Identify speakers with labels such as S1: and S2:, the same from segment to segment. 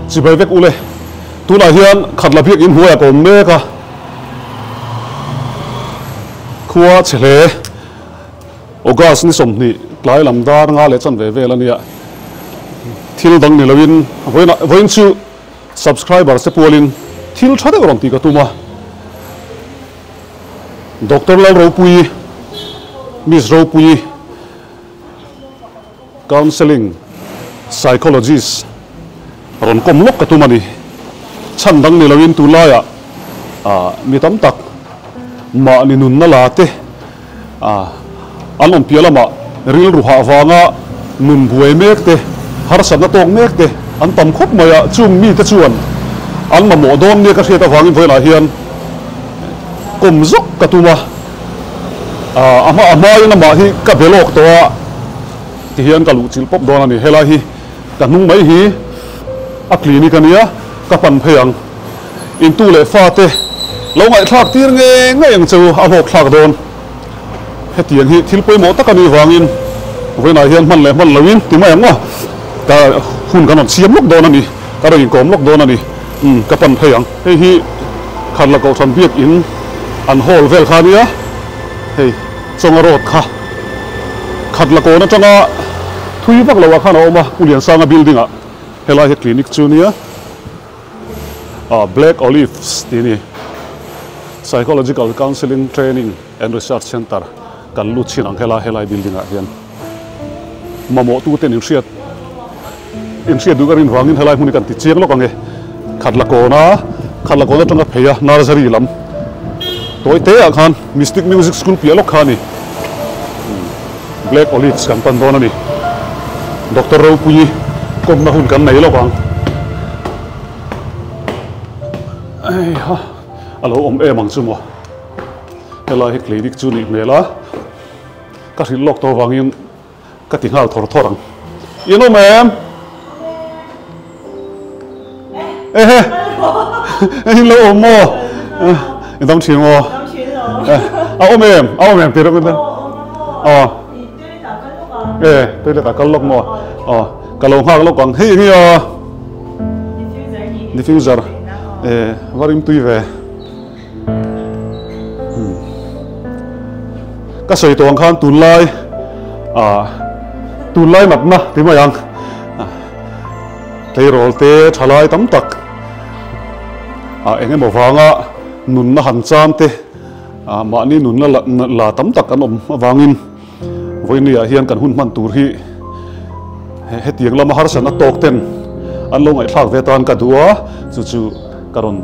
S1: Chibai vek ule. Tunah hian khatla biak in hnuaiah ka awm mek a. Khua chhe hle. August ni 20 tlai lam dar nga leh chanve vel a nia. Thil dang ni loin vawiinah vawiin chu subscriber te pualin thil tha deuh rawn tih ka tum a. Doctor Lalropuii, Miss Ropuii, Counselling Psychologist rawn kawm lawk ka tum a ni. Chhan dang ni loin tunlaiah mi tam tak mahni nunna la te an awm piah lamah rilru hah vanga nun buai mek te, harsatna tawk mek te an tam khawp mai a, chung mite chuan an mamawh dawn nia ka hriat avangin vawiinah hian kawm zawk ka tum a. A hma a hmain amah hi ka be lawk tawh a ti hian ka luh chilh pawp dawn a ni. Helai hi ka hnung mai hi a clinic a nia, ka pan phei ang. Intu leh fate lo ngaihthlak tir ngei ngei ang che u, a hlawk thlak dawn. Hetiang hi thil pawimawh tak a nih vangin vawiinah hian hman leh hman loin ti mai ang aw. Ka hun kan rawn siam lawk dawn a ni, ka rawn inkawm lawk dawn a ni. Umm ka pan phei ang. Hei hi Kharla Kohhran biakin an hall vel kha a nia, hei Chawnga road kha Khatla kawn atanga thui vak loah khan a awm a, Pu Liansanga building ah helai hi clinic chu a nia, ah Black Olives tih a ni, Psychological Counselling Training and Research Centre kan lut chin ang helai helai building ah hian mamawh tu ten inhriat inhriat duh ka rin vangin helai hmun hi kan ti chiang lawk ang e. Khatla kawna Khatla kawn atanga phei a nursery lam tawi te ah khan Mystic Music School piah lawk kha a ni. Black Olives kan pan dawn a ni. Doctor Ropuii kawmna hun kan nei lawk ang. Eiha a lo awm em ang chu maw. Helai hi clinic chu nih hmel a, ka hrilh lawk tawh avangin ka ti nghal thawr thawr ang. In awm em? Ehe, in lo awm maw? In dam thin maw? A awm em? A awm em tih rawh Aw. E, toilet ah kal lawk maw? Aw, ka lo nghak lawk ang. Hei eng nge aw? Diffuser. E, va rim tui ve. Ka sawi tawh ang khan tunlai ah tunlai natna ti mai ang tleirawl te thalai tam tak ah eng emaw vanga nunna han chan te ah mahni nunna la tam tak an awm avangin vawinia hian kan hun hman tur hi hetiang lama harsatna tawk ten an lo ngaihthlak ve tan ka duh a chu chu Ka rawn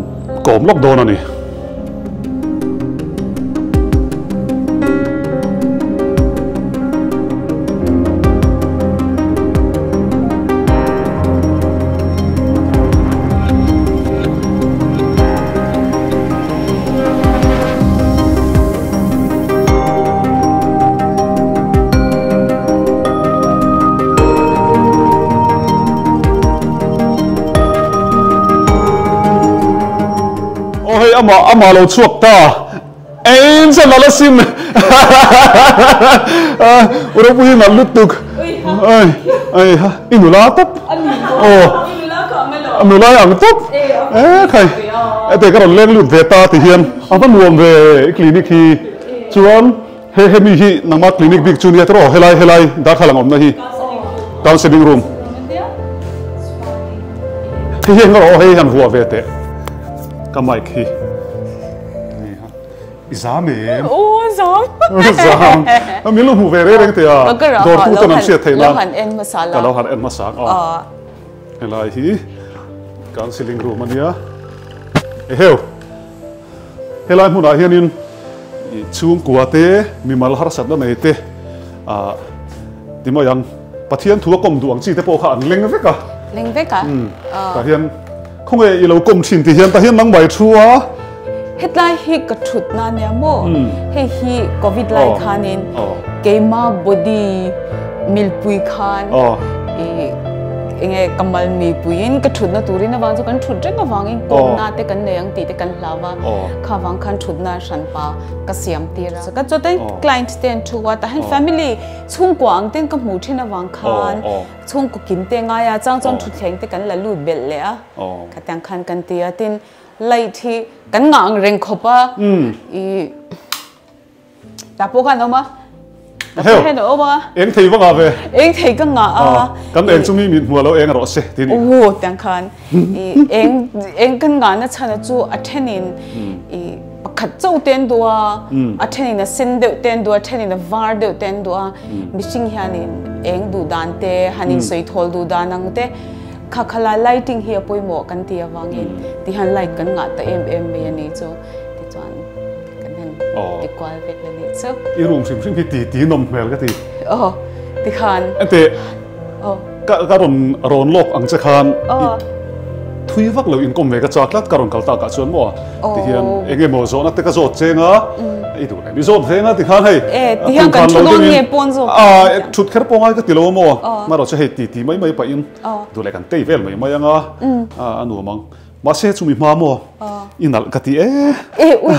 S1: kawm lawk dawn a ni. Aw hei amah amah lo chhuak ta Angel a la sim U Ropuii nalh lutuk ai ai ha i nula tawp aw nula i ang tawp e khai hete ka rawn leng lut ve ta ti hian a va nuam ve i clinic hi chuan He hemi hi nangma clinic bik chu nia tawh helai helai darthlalang awmna hi counselling room hei hi engawrh aw hei han vuah ve teh ka mic hi i zam em
S2: aw zam
S1: zam min lo hmuh ve reng reng teh a dawrtu ten an hriat theih nan
S2: lo han en hmasa la
S1: ka lo han en hmasa ang aw helai hi counselling room ania eheu Helai hmunah hianin chhungkua te, mimal harsatna nei te ah ti mai ang, Pathian thu a kawm duh ang chi te pawh kha an leng vek a.
S2: Leng vek a?
S1: Umm, tah hian khawnge i lo kawm thin tih hian tah hian nangmah i thu a.
S2: Hetlai hi ka thutna ania maw? Hei hi Covid lai khanin keima body milpui khan i. Enge ka mal mipuiin ka thutna turin avang chu kan thut reng avangin kawmna te kan nei ang tih te kan hlau a, kha vang khan thutna hranpa ka siam tir a. Ka chuan client te an thu a, tah hian family chhungkua ang ten ka hmuh thin avang khan chhungkaw kim te ngai a, chang chuan thutthleng te kan la lut belh leh a, khatiang khan kan ti a, tin light hi kan ngah ang reng khawp a, ih. Ta pawh khan awm a. Ta pawh hian a awm a.
S1: Eng thei va ngah ve.
S2: Eng thei ka ngah a.
S1: Kan eng chu mi mit hmuh lo eng rawh se ti ni.
S2: Aw tiang khan i eng eng kan ngah na chhan a chu a then in i pakhat chauh te an duh a, a then in a sen deuh te an duh a, a then in a var deuh te an duh a. Mihring hian in eng duh dan te han in sawi thawl duh dan ang te kha kha lai lighting hi a pawimawh kan ti avangin ti hian light kan ngah ta em em mai a ni chu tichuan. Kan han ti kual vek la nih chu.
S1: I room hrim hrim hi ti ti nawm hmel ka ti.
S2: Aw tikhan.
S1: Ente. Aw. Ka ka rawn rawn lawk ang che khan. Aw. Thui vak lo inkawm ve ka chak tlat ka rawn kal tak ah chuan maw ti hian eng emaw zawhna te ka zawt cheng a i duh leh mi zawt veng a tikhan hei.
S2: E ti hian kan thu dawn nge pawn zawk.
S1: A thut kher pawh ngai ka ti lo a maw. Marawh chu hei ti ti mai mai pah in duh leh kan tei vel mai mai ang a a nuam ang. Mahse chumi hma maw i nalh ka ti e.
S2: E ui.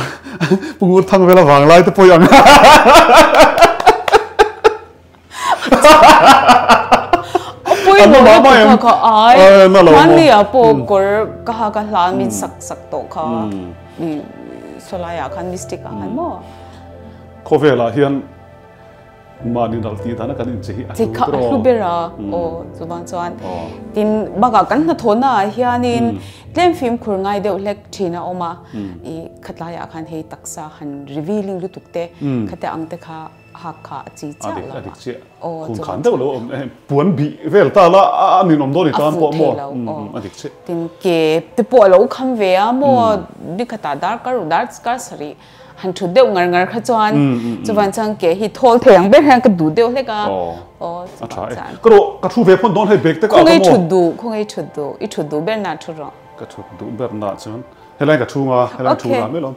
S1: Pu Ngur thang vel avang lai te pawh i ang.
S2: Pui lo ka ti kha kha ai. Hmanni ah pawh kawr ka ha ka hla min sak sak tawh kha. Sawlai ah khan mystic ah khan maw.
S1: Khawvel ah hian Mahni nalh tih dana kan inche hi a hlu
S2: ber aw. A hlu ber a, aw chuvang chuan tin bakah kan hnathawhna ah hianin tlem fimkhur ngai deuh hlek thin a awm a, i khatlaiah khan hei taksa han revealing lutuk te khate ang te kha hak kha a chi chiah lo a.
S1: A dik chiah, khum khan deuh lo awm puan bih vel ta la a ninawm dawn i tan pawh maw, a dik chiah.
S2: Tin ke te pawh a lo kham ve a maw, nikhatah darkar darkar sarih Han thut deuh ngar ngar kha chuan chuvan chuan ke hi thawl thei ang ber hian ka duh deuh hlek a.
S1: Aw a tha e. Ka rawh ka thu ve phawt dawn hei bag te ka
S2: khawngaih thut duh khawngaih thut duh i thut duh ber na thu rawh.
S1: Ka thut duh ber na chuan helai ka thu nga helai thu la mai lawm.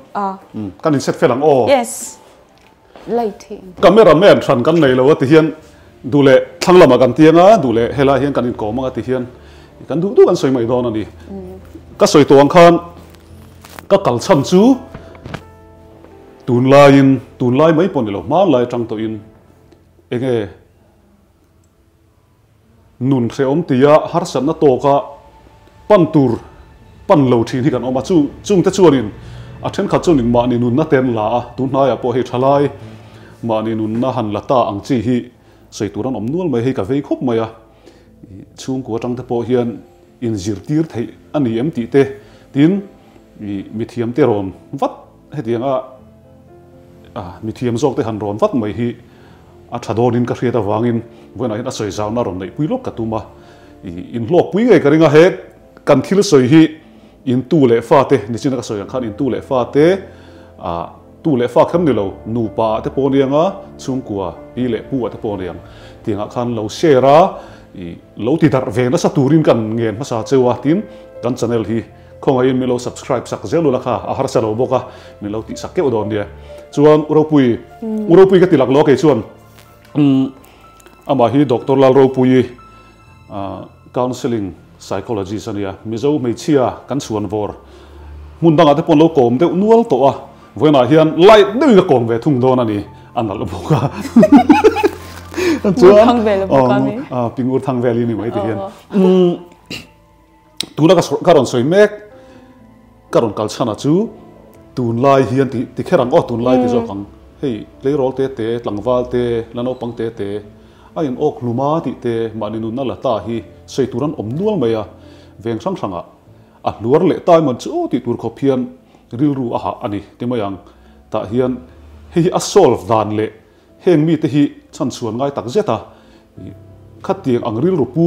S1: Kan in set fel ang aw.
S2: Yes. Light hi.
S1: Camera man hran kan nei lo a ti hian duh leh thlang lamah kan tiang a duh leh helai hian kan inkawm ang a ti hian kan duh duh kan sawi mai dawn a ni. Ka sawi tawh ang khan Ka kal chhan chu tunlaiin, tunlai mai pawh ni lo, hmanlai atang tawhin enge nun hrehawm tia harsatna tawka pan tur pan lo thin hi kan awm a, chu chungte chuanin a thenkhat chuanin mahni nunna te an la a, tunhnaiah pawh hei thalai mahni nunna han la ta ang chi hi sawi tur an awm nual mai, hei ka vei khawp mai a, chhungkua atang te pawh hian inzirtir theih a ni em tih te tin mithiam te rawn vat hetianga mithiam zawk te han rawn vat mai hi a tha dawnin ka hriat avangin vawiinah hian a sawi zauna rawn neihpui lawk ka tum a, inhlawkpui ngei ka ring a, he kan thil sawi hi intu leh fate nichina ka sawi ang khan intu leh fate tu leh fa kher ni lo nupa ah te pawh aniang a, chhungkua pi leh pu ah te pawh aniang tiangah khan lo share a. I lo ti darh ve nasa turin kan ngen hmasa cheu a, tin kan channel hi khawngaihin min lo subscribe sak zel ula kha a harsa lo bawk a, min lo tih sak keuh dawn nia. Chuan U Ropui, U Ropui ka ti lak lo a kei chuan amah hi Doctor Lal Ropuii counselling psychologist a nia, Mizo hmeichhia kan chhuan vawr hmun dangah te pawh an lo kawm deuh nual tawh a, Vawiinah hian light deuhin ka kawm ve thung dawn a ni, a nalh bawk a.
S2: Ngur thang vel a bawk a mi.
S1: Pi ngur thang vel hi ni mai ti hian. Tuna ka rawn sawi mek, ka rawn kal chhan a chu tunlai hian ti kher ang aw tunlai ti zawk ang. Hei tleirawl te te, tlangval te, la naupang te te a in awk hlum a tih te mahni nunna la ta hi sawi tur an awm nual mai a, veng hrang hrangah a hluar leh ta emaw chu tih tur khawp hian Rilru a hah a ni ti mai ang. Tah hian hei hi a solve dan leh heng mite hi chhanchhuan ngai tak zet a, khatiang ang rilru pu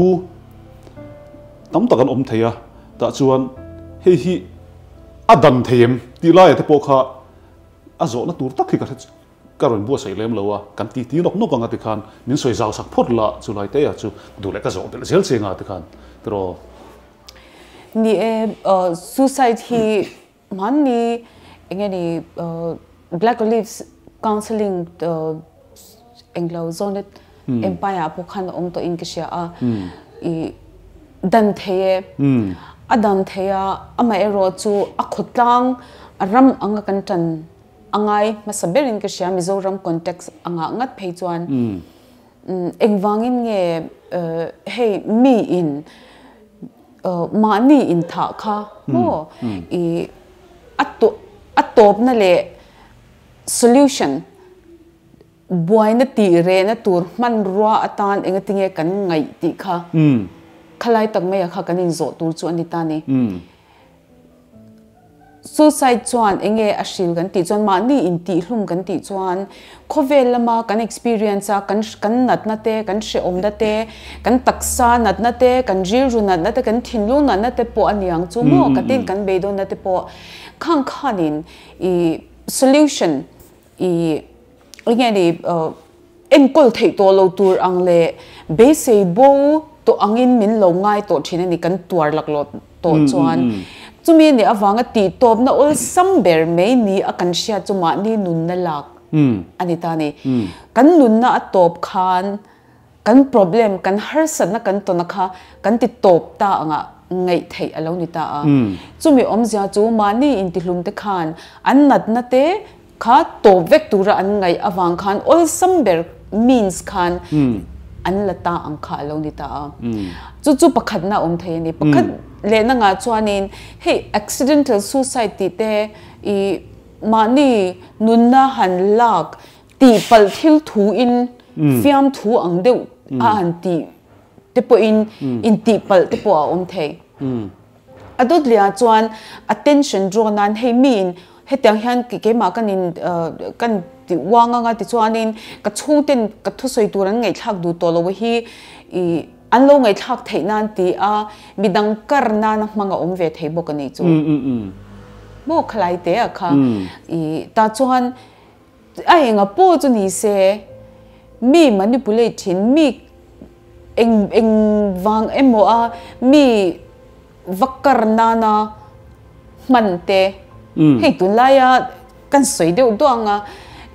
S1: tam tak an awm thei a, tah chuan hei hi a dan thei em tih laiah te pawh kha a zawhna tur tak hi ka hre ka rawn buatsaih lem lo a, kan ti ti nawk nawk ang a tikhan min sawi zau sak phawt la chulai te ah chu duh leh ka zawh belh zel che nga tikhan tiraw.
S2: Ni e, suicide hi hmanni enge ni Black Olives Counselling englo Zonet Empire ah pawh khan a awm tawhin ka hria a, i Dan thei e. A dan thei a, amaherawhchu a khawtlang a ram anga kan tan a ngai hmasa berin ka hria Mizoram context angah ngat phei chuan engvangin nge hei mi in mahni inthah kha maw i a tawpna leh solution Buaina tih rehna tur hmanrua atan engatinge kan ngaih tih kha khalai tak maia kha kan inzawh tur chu a ni ta ni. Suicide chuan enge a hril kan tih chuan mahni intihhlum kan tih chuan khawvel lama kan experience a kan kan natna te, kan hrehawmna te, kan taksa natna te, kan rilru natna te, kan thinlung natna te pawh a ni ang chu maw ka tin kan beidawnna te pawh khang khanin i solution I enge ni enkawl theih tawh lo tur ang leh beisei bo tawh angin min lo ngai tawh thin a ni kan tuar laklawh tawh chuan chumi a nih avanga tihtawpna awlsam ber mai ni a kan hriat chu mahni nunna lak a ni ta a ni. Kan nunna a tawp khan Kan problem, kan harsatna kan tawn a kha kan ti tawp ta anga ngaih theih a lo ni ta a. Chumi awmzia chu mahni intihlum te khan an natna te kha tawp vek tura an ngaih avang khan awlsam ber means khan an la ta ang kha a lo ni ta a. Chu chu pakhatna awm thei a ni. Pakhat lehna ngah chuanin hei accidental suicide tih te i mahni nunna han lak Tihpalh thil thu in fiamthu ang deuh a han tih te pawhin intihpalh te pawh a awm thei. A dawtliah chuan attention draw nan hei miin hetiang hian keimah kan in kan ti uang anga tichuanin ka chhungten ka thusawi tur an ngaihthlak duh tawh lo hi ih an lo ngaihthlak theih nan ti a midang kar nana hmang a awm ve thei bawk a nih chu. Maw khalai te ah kha ih tah chuan A enga pawh chu ni se, mi manipulate thin, mi eng eng vang emaw a mi va kar nana hman te, hei tunlaia kan sawi deuh duah ang a,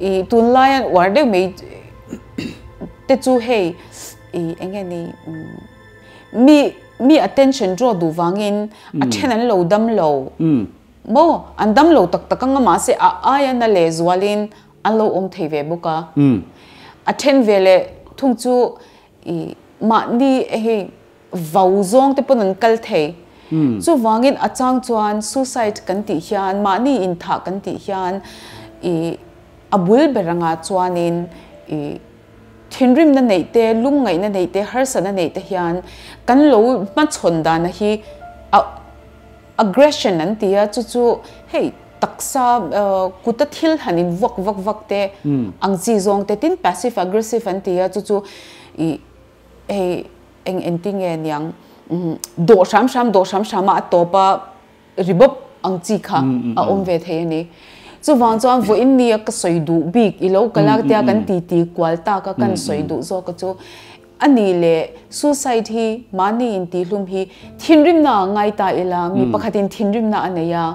S2: ih tunlaia uar deuh mai te chu hei ih eng nge ni mi mi attention draw duh vangin a then an lo dam lo. Maw? An dam lo tak tak anga mahse a aia na leh zualin an lo awm thei ve bawk a. A then ve leh thung chu i mahni hei vau zawng te pawn an kal thei. Chuvangin a chang chuan suicide kan tih hian mahni inthah kan tih hian i a bul ber angah chuanin i thinrimna neih te, lungngaihna neih te, harsatna neih te hian kan lo hmachhawn dana hi a Aggression an ti a, chu chu hei taksa kuta thil han in vak vak vak te ang chi zawng te, tin passive aggressive an ti a, chu chu ih hei eng engti nge niang dawh hram hram dawh hram hram a a tawp a ri bawp ang chi kha a awm ve thei a ni. Chuvang chuan vawiin nia ka sawi duh bik i lo kal a tia kan titi kual tak a kan sawi duh zawk a chu A nih leh suicide hi mahni intihlum hi thinrimna ah ngai ta ila, mi pakhatin thinrimna a nei a,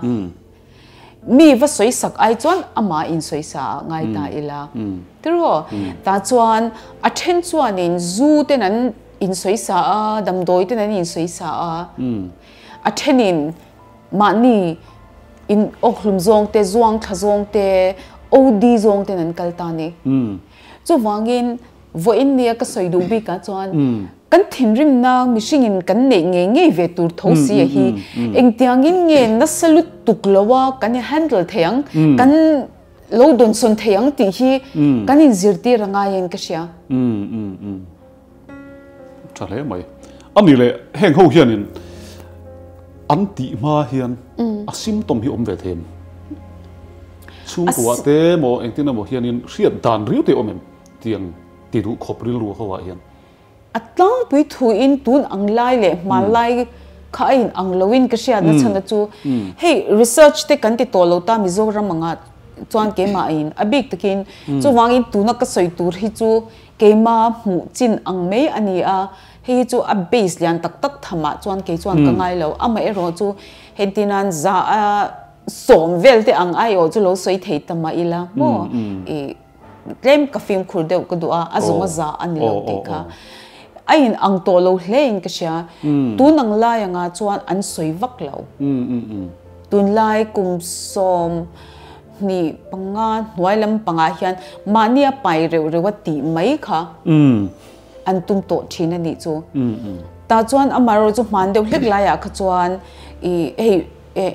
S2: mi va sawisak ai chuan amah insawisa ah ngai ta ila. Tiraw? Tah chuan a then chuanin zu ten an insawisa a, damdawi ten an insawisa a, a thenin mahni in awkhlum zawng te, zuang thla zawng te, OD zawng ten an kal ta a ni. Chuvangin Vawiin nia ka sawi duh bikah chuan kan thinrimna mihringin kan neih ngei ngei ve tur tho si a hi engtiangin nge nasa lutuk lo a kan i handle thei ang, kan lo dawnsawn thei ang tih hi kan inzirtir a ngai in ka hria.
S1: Tha hle mai. A ni leh heng ho hianin an tih hma hian a symptom hi awm ve thei em? Chhungkua te emaw engtin emaw hianin hriat dan riau te awm em? Tiang ti duh khawp rilru ho ah hian.
S2: A tlangpui thuin tun ang lai leh hmanlai kha a in ang loin ka hriatna chhan a chu hei research te kan ti tawh lo ta Mizoram anga chuan keimah a in a bik takin chuvangin tuna ka sawi tur hi chu keima hmuh chin ang mai a ni a, hei hi chu a base lian tak tak thamah chuan kei chuan ka ngai lo amaherawh chu hentinan za a sawm vel te ang aiawh chu lo sawi thei ta mah ila maw i. Tlem ka fimkhur deuh ka duh a, a zung a za a ni lo tih kha. A in ang tawh lo hle in ka hria. Tun ang lai anga chuan an sawi vak lo. Tunlai kum 25 hnuai lam pangah hian mahnia pai reuh reuh a tih mai kha an tum tawh thin a nih chu. Tah chuan amaherawhchu chu hman deuh hlek laiah kha chuan i hei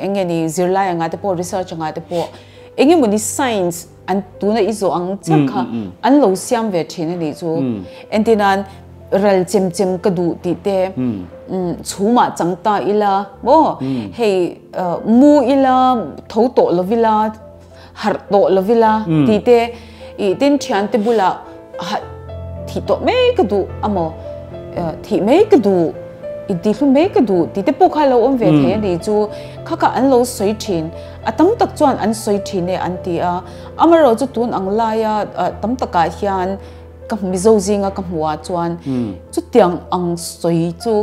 S2: eng nge ni zirlai anga te pawh research anga te pawh eng emawni science an tuna i zawh ang chiah kha an lo siam ve thin a nih chu. Entirnan ral chem chem ka duh tih te chhumah chang ta ila maw hei mu ila tho tawh lo ila harh tawh lo ila tih te ih tin thiante bulah thih tawh mai ka duh amaw thih mai ka duh intihhlum mai ka duh tih te pawh kha a lo awm ve thei a nih chu kha kha an lo sawi thin. A tam tak chuan an sawi thin e an ti a, amaherawh chu tun ang laia tam takah hian ka Mizo zinga ka hmuhah chuan chutiang ang sawi chu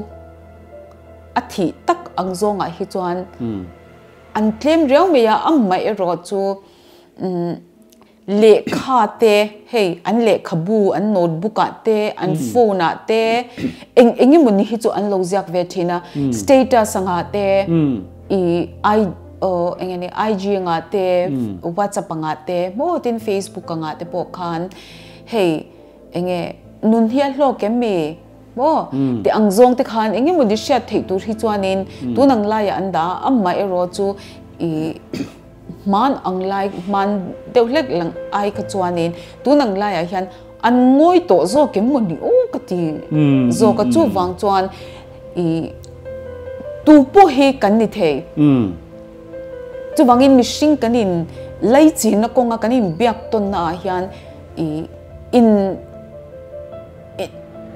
S2: a thih tak ang zawngah hi chuan an tlem riau mai a, amaherawh chu Lehkha te, hei an lehkhabu, an notebook ah te, an phone ah te, eng eng emaw ni hi chu an lo ziak ve thin a, status angah te, i i eng nge ni IG angah te, WhatsApp angah te, maw tin Facebook angah te pawh khan hei eng nge nun hi a hlawk em mi maw tih ang zawng te khan eng emaw ni hriat theih tur hi chuanin tun ang laiah an dah a, amaherawh chu i. Hman ang lai, hman deuh hlek lang ai kha chuanin tun ang laiah hian an ngawi tawh zawk em maw ni aw ka ti zawk a, chuvang chuan i tu pawh hi kan ni thei. Chuvangin mihring kan in laichinna kawnga kan inbiak tawnna ah hian i in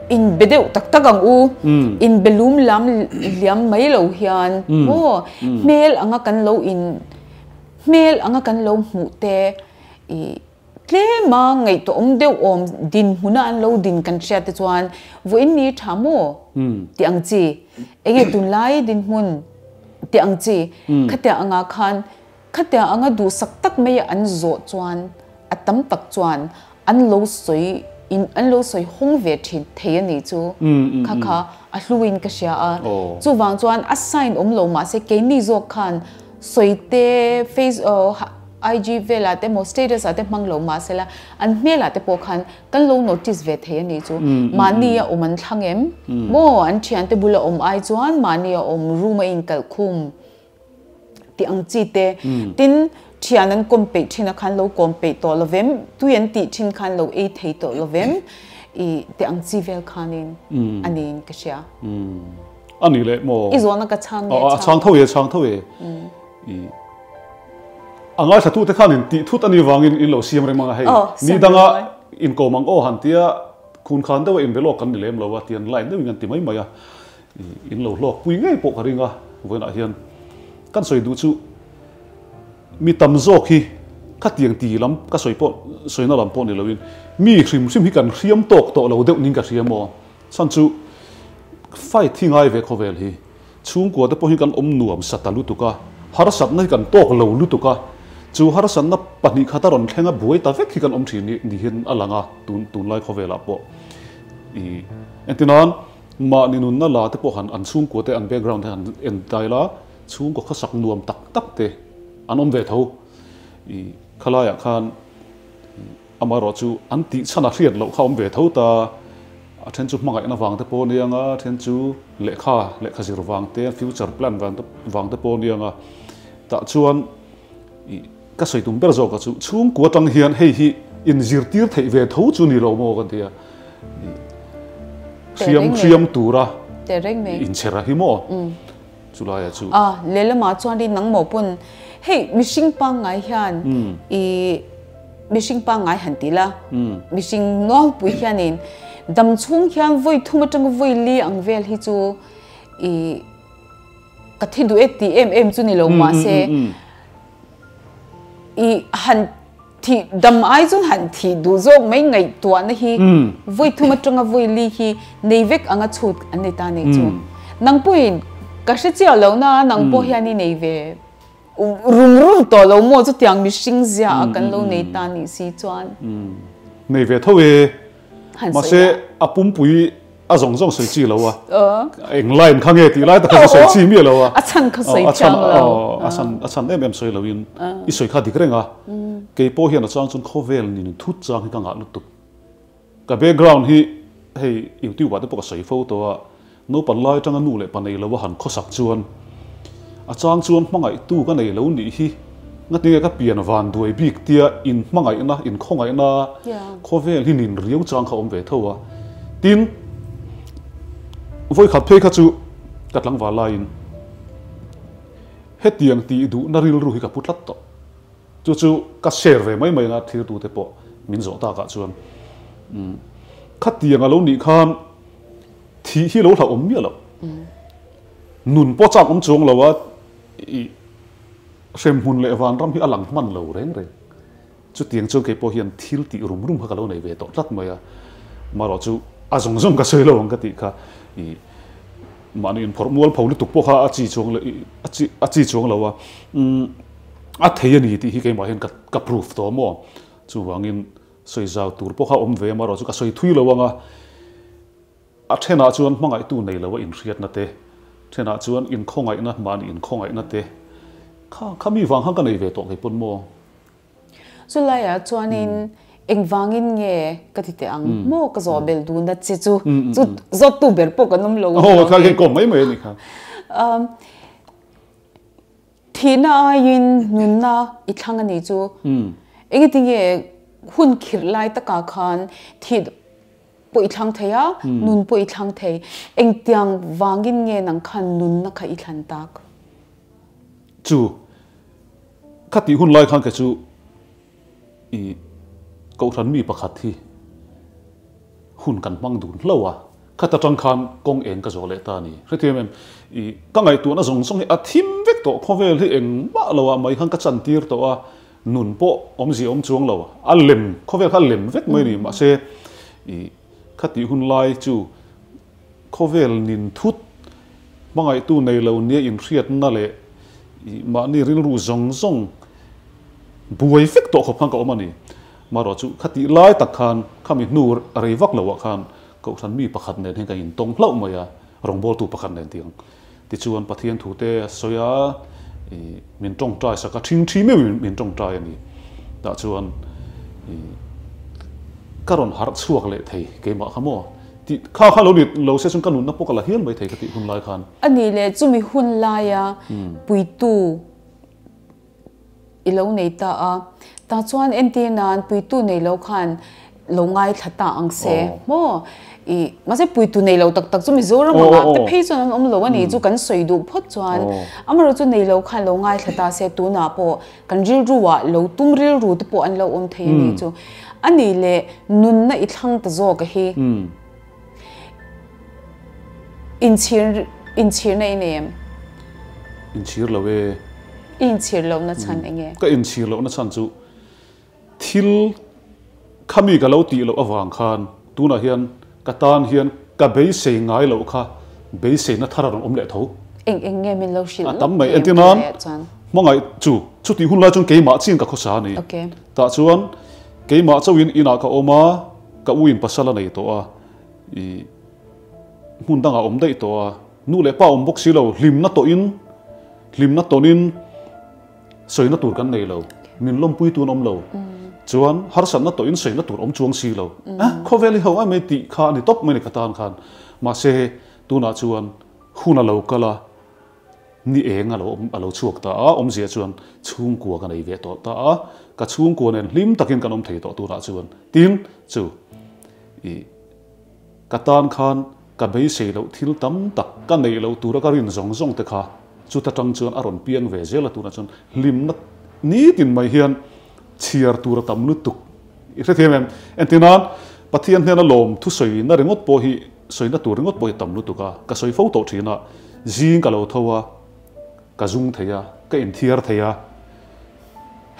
S2: In be deuh tak tak ang u, in be lum lam liam mai lo hian maw hmel anga kan lo in hmel anga kan lo hmuh te i tlema ngaihtuah awm deuh awm dinhmuna an lo din kan hriat te chuan vawiin ni tha maw tih ang chi enge tunlai dinhmun tih ang chi khatiang anga khan Khatiang anga duhsak tak mai an zawh chuan a tam tak chuan an lo sawi in an lo sawi hawng ve thin thei a nih chu kha kha a hluin ka hria a. Chuvang chuan a sign awm lo mahse keini zawk khan sawi te face IG velah te emaw status ah te hmang lo mahse la an hmelah te pawh khan kan lo notice ve thei a nih chu. Mahni a awm an thlang em? Maw an thiante bula awm ai chuan mahni a awm room a inkalh khum. Tih ang chi te. Tin, thian an kawm peih thin a khan lo kawm peih tawh lo vem, tui an tih thin khan lo ei thei tawh lo vem, i tih ang chi vel khanin a niin ka hria.
S1: A nih leh maw?
S2: I zawhna ka chhang nge
S1: chhang? A chhang tho e, a chhang tho e. I a ngaithlatute khanin tih thut a nih vangin in lo siam reng mang a hei. Ni danga inkawm ang aw han tia khun khan deuha inbe lawk kan ni lem lo a, tian line deuhin kan ti mai mai a. In lo hlawk pui ngei pawh ka ring a, vawiinah hian kan sawi duh chu mi tam zawk hi khatiang ti lam ka sawi pawh sawina lam pawh ni loin mi hrim hrim hi kan hriam tawk tawh lo deuh ning ka hria maw? Chhan chu fight hi ngai ve khawvel hi chhungkua te pawh hi kan awm nuam sa ta lutuk a, harsatna hi kan tawk lo lutuk a, chu harsatna pahnih khat a rawn thleng a buai ta vek hi kan awm thin ni hian a lang a tun tunlai khawvelah pawh i entirnan Mahni nunna la te pawh han an chhungkua te an background te han en ta ila chhungkaw khawsak nuam tak tak te an awm ve tho. I khalaiah khan amaherawh chu an tih chhan a hriat loh kha awm ve tho ta. A then chu hmangaihna vang te pawh a nia nga, a then chu lehkha lehkha zir vang te, future plan vang te vang te pawh a nia nga. Tah chuan i ka sawi tum ber zawk a chu chhungkua atang hian hei hi inzirtir theih ve tho chu ni lo maw kan ti a. Hriam hriam tura inchher a hi maw? Chulaia chu.
S2: A, lehlamah chuan i nangmah pawn hei mihring pangngai hian i mihring pangngai han ti la, mihring nualpui hianin dam chhung hian vawi thum atanga vawi li ang vel hi chu i ka thi duh e tih em em chu ni lo mahse i han Thih dam ai chuan han thih duh zawk mai ngaihtuahna hi vawi thum atanga vawi li hi nei vek anga chhut an ni ta nih chu. Nang pawhin ka hre chiah lo na nang pawh hian i nei ve rum rum tawh lo maw chutiang mihring zia a kan lo nei ta nih si chuan.
S1: Nei ve tho e. Mahse a pumpui. A zawng zawng sawi chi lo a. Eng line kha nge tih lai tak kha sawi chi miah lo a.
S2: A chhan kha sawi thiang lo.
S1: A chhan a chhan em em sawi lo in i sawi kha dik reng a. Kei pawh hian a chang chuan khawvel nin thut chang hi ka ngah lutuk. Ka background hi hei YouTube ah te pawh ka sawi fo tawh a, naupang lai atanga nu leh pa nei lo a han khawsak chuan a chang chuan hmangaihtu ka nei lo nih hi ngatinge ka pian van duai bik tia in hmangaihna in khawngaihna khawvel hi nin riau chang kha awm ve tho a. Tin, vawikhat phei kha chu ka tlangval laiin hetiang tih duhna rilru hi ka pu tlat tawh. Chu chu ka share ve mai mai anga thiltute pawh min zawh takah chuan khatiang a lo nih khan thih hi lo hlauhawm miah loh. Nun pawh chak awm chuang lo a, i hremhmun leh vanram hi a lang hman lo reng reng. Chutiang chuan kei pawh hian thil tih rum rum kha ka lo nei ve tawh tlat mai a. Marawh chu a zawng zawng ka sawi lo ang ka tih kha i mahni inphawrh mual pho lutuk pawh kha a chi chuang lo a chi a chi chuang lo a. A thei a ni tih hi keimah hian ka ka proof tawh maw? Chuvangin sawi zau tur pawh kha awm ve a, marawh chu ka sawi thui lo ang a. A thenah chuan hmangaihtu nei lo a inhriatna te, thenah chuan inkhawngaihna, mahni inkhawngaihna te kha kha mi vang khan ka nei ve tawh kei pawn maw?
S2: Chulaiah chuanin engvangin nge ka ti teh ang maw ka zawh bel duna chi chu chu zawttu ber pawh kan awm lo
S1: a ni. Aw kha kei kawm mai mai a ni kha.
S2: Thihna aiin nunna i thlang a ni chu engetinge hun khirh lai takah khan thih pawh i thlang thei a, nun pawh i thlang thei. Engtiang vangin nge nang khan nunna kha i thlan tak?
S1: Chu, kha tih hun lai khan kei chu i Kohhran mi pakhat hi hun kan hmang dun hlo a, khat atang khan kawng eng ka zawh leh ta a ni. Hrethiam em? I ka ngaihtuahna zawng zawng hi a thim vek tawh, khawvel hi engmah lo ah mai khan ka chantir tawh a, Nun pawh awmzia awm chuang lo, a lem, khawvel kha a lem vek mai a ni. Mahse, i khatih hun lai chu khawvel nin thut, hmangaihtu nei lo nia inhriatna leh i mahni rilru zawng zawng buai vek tawh khawp khan ka awm a ni. Marawh chu khatih lai tak khan khami hnu rei vak loah khan Kohhran mi pakhat nen hian kan intawng hlauh mai a, rawngbawltu pakhat nen tiang. Tichuan Pathian thute a sawi a, i min tawngtai sak a, thingthi meuhin min tawngtai a ni. Tah chuan i ka rawn harh chhuak leh thei keimah kha maw? Tih kha kha lo ni lo se chuan ka nunna pawh ka la hial mai thei ka tih hun lai khan.
S2: A nih leh chumi hun laia puitu i lo nei ta a, tah chuan entir nan puitu nei lo khan lo ngaithla ta ang se maw? I mahse puitu nei lo tak tak chu Mizoram anga te phei chuan an awm lo a ni chu kan sawi duh phawt chuan amaherawh chu nei lo khan lo ngaithla ta se tunah pawh kan rilru ah lo tum rilru te pawh an lo awm thei a ni chu. A nih leh nunna i thlang ta zawk a hi. Inchhir inchhirna i nei em?
S1: Inchhir lo e.
S2: I inchhir lohna chhan eng nge?
S1: Ka inchhir lohna chhan chu thil khami ka lo tih loh avang khan tunah hian ka tan hian ka beisei ngai loh kha beiseina thar a rawn awm leh tho.
S2: Eng eng nge min lo hrilh
S1: A tam mai. Entir nan hmangaih chu chutih hun lai chuan keimah chiin ka khawsa a ni. Tah chuan keimah chauhin inah ka awm a. Ka u in pasal a nei tawh a, i hmun dangah awm daih tawh a, nu leh pa awm bawk si lo, hlimna tawhin, hlimna tawnin sawina tur kan nei lo, min lawmpui tun awm lo, chuan harsatna tawhin sawina tur awm chuang si lo, eh khawvel hi ho ai mai tih kha a ni tawp mai ni ka tan khan, mahse tunah chuan hun a lo kal a, Ni eng a lo awm a lo chhuak ta a, awmzia chuan chhungkua ka nei ve tawh ta a, ka chhungkua nen hlim takin kan awm thei tawh turah chuan tin chu i ka tan khan ka beisei loh thil tam tak ka neih loh tura ka rin zawng zawng te kha chuta tang chuan a rawn piang ve zel a tunah chuan hlimna nitin mai hian chhiar tur a tam lutuk i hrethiam em? Entirnan Pathian hnena lawm thusawina ringawt pawh hi Sawina tur ringawt pawh hi tam lutuk a, ka sawi fo tawh thin a, zing ka lo tho a, ka zung thei a, ka inthiar thei a,